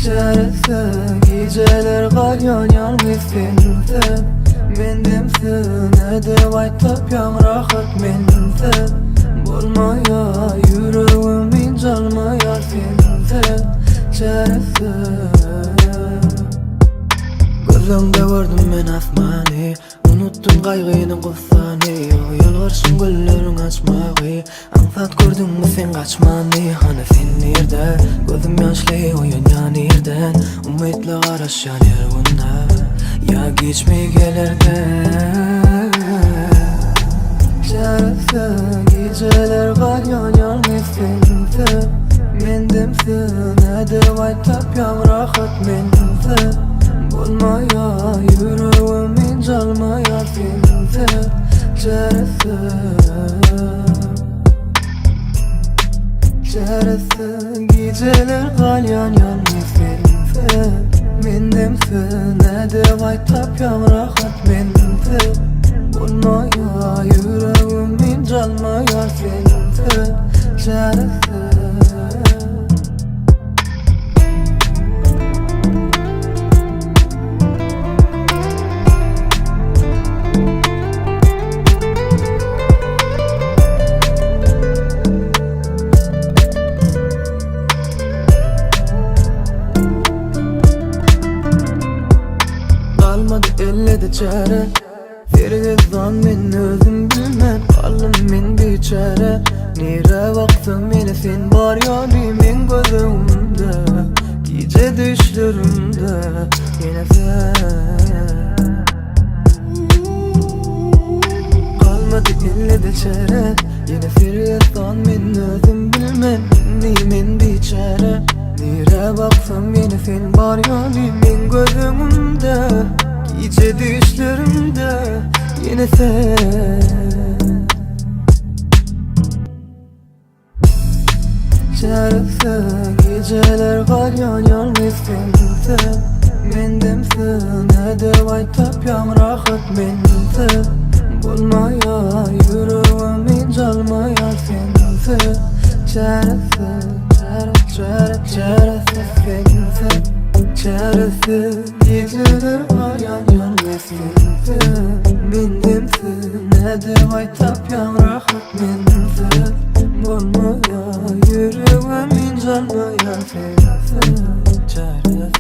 Çäresiz gijeler galýan ýalňyz sensiz Mendemsiz nädip aýt tapýaň rahat mensiz Bolmaýar ýüregim ynjalmaýar sensiz Çäresiz Gözleňde gördüm men asmany Unutdym gaýgyny gussany Ýylgyrşyň gülleriň açmagy Aňsat gördüňmi sen gaçmany Hany sen nirde Gözüm ýaşly oýanýan irden Umytly garaşýan her günde Ýa giçmi gelerden Çäresiz gijeler galýan ýalňyz sensiz Mendemsiz nädip aýt tapýaň rahat mensiz Bolmaýar ýüregim ynjalmaýar sensiz Çäresiz Çäresiz gijeler galýan ýalňyz sensiz Mendemsiz nädip aýt tapýaň rahat mensiz Bolmaýar ýüregim ynjalmaýar sensiz Çäresiz Galmady ellede çäre Sergezdan men özüm bilmän galdym men biçäre Nirä baksam ýene sen bar ýaly meň göz öňümde Gije düşlerimde ýene sen Galmady ellede çäre Ýene sergezdan men özüm bilmän indi men biçäre Nirä baksam ýene sen bar ýaly meň göz öňümde Gije düşlerimde ýene sen Çäresiz gijeler galýan ýalňyz sensiz Mendemsiz nädip aýt tapýaň rahat mensiz Bolmaýar ýüregim ynjalmaýar sensiz Çäresiz çäre çäre çäresiz sensiz Çäresiz gijeler galýan ýalňyz sensiz Mendemsiz nädip aýt tapýaň rahat mensiz Bolmaýar ýüregim ynjalmaýar sensiz Çäresiz.